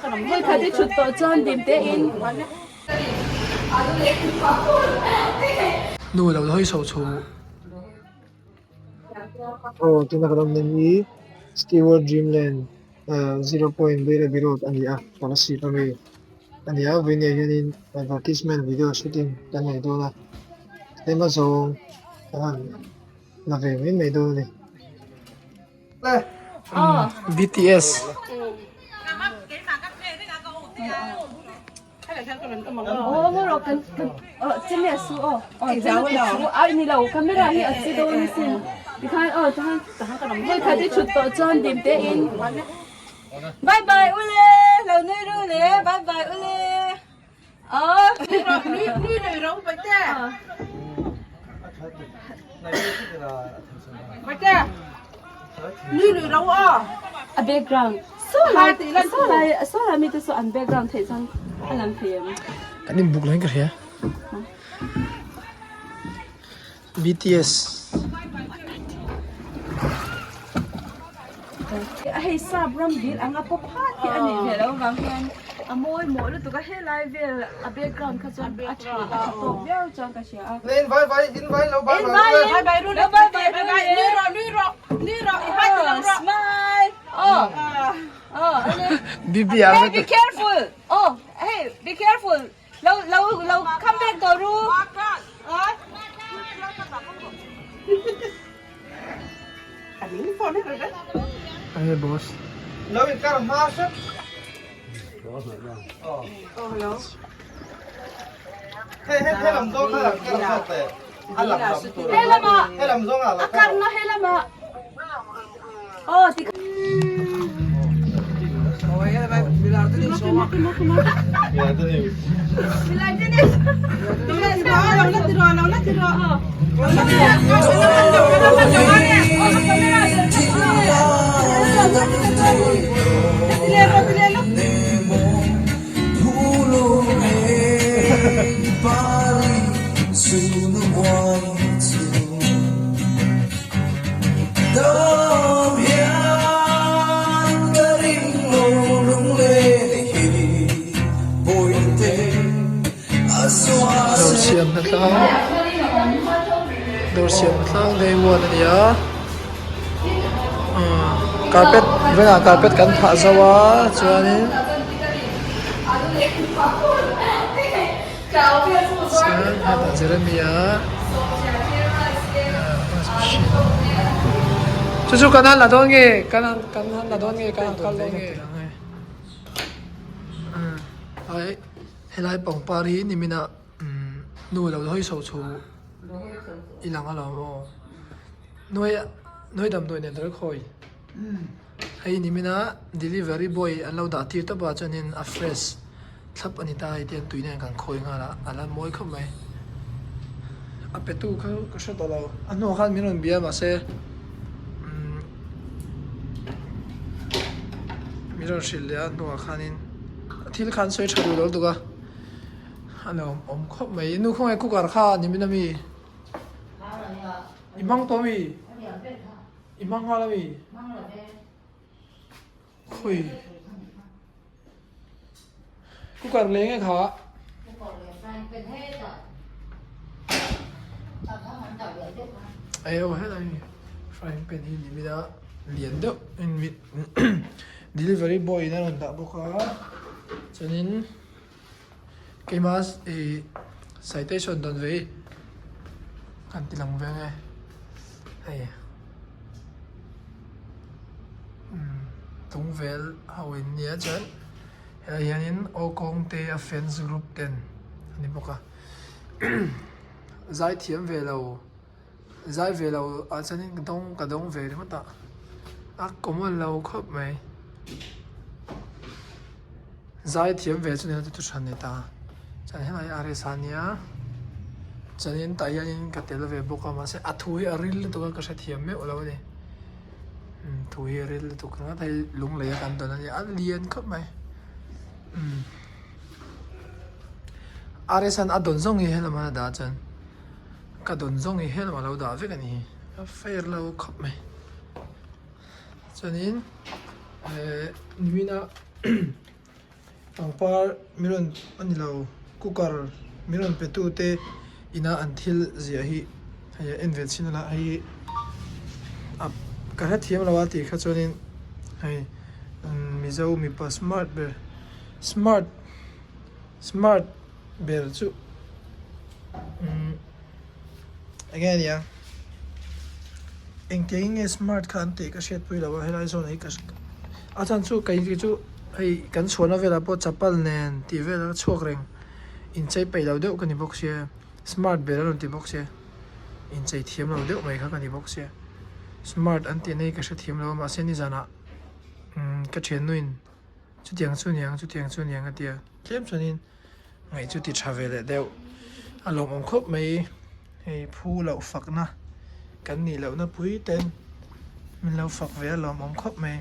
Hei khat i thut tawh chuan dim te in. Nu lo hawi chho chho. Aw tuna kan awm na hi Stewart Dreamland 0. Bairabi Road a ni a Kolasib ami a ni a vawiin ah hianin advertisement video shooting kan nei dawn a tlem azawng kan han la ve mai mai dawn a ni. BTS. Bye bye ule lo nui ru le bye bye ule A background saw lai saw lai saw lai mi te saw an background theih chuan a lang thei em? Kan in buk lo in ka hria. BTS. Hei sap ram bil anga pawp hat hi a nih hmel loh avang hian a mawi mawh lutuk a helai vel a background kha chuan a tha a tha tawk viau chuan ka hria a. In vai vai in vai lo bye bye bye ru le bye bye ru le nui rawh nui rawh nui rawh i hai ti lo rawh smile oh oh hey be careful oh hey be careful Lo lo lo come back tawh ru. Enge boss. Lo in kar hma hrep. Hei hei he lam zawng kha kar zawk teh. A lam lam tur. He lamah. He lam zawng ah lo A karna he lamah. Aw ti Dawr siam hna tlang dawr siam hna tlang day one a ni a carpet velah carpet kan phah zo a chuanin Chuan hetah Jeremia chu chu kan han la dawn nge kan han kan han la dawn nge kan han kal dawn nge ai helai pangpar hi niminah nu lo hawi chho chho i lang alawm aw nuai nuai damdawi nen tel khawi hei nimina delivery boy an lo dah tir tawp a chuanin a fresh thlap a ni ta hei tiang tui nen kan khawi nghal a a la mawi khawp mai a pe tu kha ka hre tawh lo a hnuah khan min rawn bia mahse umm min rawn hrilh leh a hnuah khanin thil kha an sawi tha duh lo lutuk a a lo awm khawp mai nu khawnge cooker kha nimin ami i hmang tawh ami i hmang nghal ami. Khawi cooker leng e kha. Ei aw helai mi frying pan hi ni mila lian deuh in mi delivery boy in a rawn dah bawk a chuanin keima ih citation dawn ve hi kan ti lang ve ange hei. Tung vel ho in nia chuan helai hianin aw kawng te a fans group ten a ni bawk a zai thiam ve lo zai ve lo ah chuanin ka dawng ka dawng ve ringawt a a common lo khawp mai zai thiam ve chu ni chu thu hran ni ta chuan helai hi RSA nia chuanin tah hianin ka tel ve bawk a mahse a thu hi a ril lutuk a ka hrethiam meuh lo a ni. Thu hi a ril lutuk ringawt hei lung lei a kan dawn a nia a lian khawp mai umm RS an a dawn zawng hi helama a dah chuan ka dawn zawng hi helama lo dah vek a ni a fair lo khawp mai chuanin ehh nimina. Pangpar min rawn a ni lo cooker min rawn pe tu te ina an thil ziah hi hei a en ve chhin a hei a ka hrethiam lo a tih kha chuanin hei mizo mipa smart ber smart smart ber chu umm eng nge nia engtiang nge smart kha an tih ka hriatpui lo a helai zawn ah hi ka a chhan chu kei chu hei kan chhuahna velah pawh chapal nen tih vel a chhuak reng inchei peih lo deuh ka ni bawk sia smart ber a rawn ti bawk sia inchei thiam lo deuh mai kha ka ni bawk sia smart an tih na hi ka hrethiam lo a mahse nizanah umm ka thiannuin chutiang chu niang chutiang chu niang a tia tlem chuanin. Ngaih chu ti tha ve leh deuh a lawmawm khawp mai hei phu loh fakna kan nih lohna pui ten min lo fak ve a lawmawm khawp mai.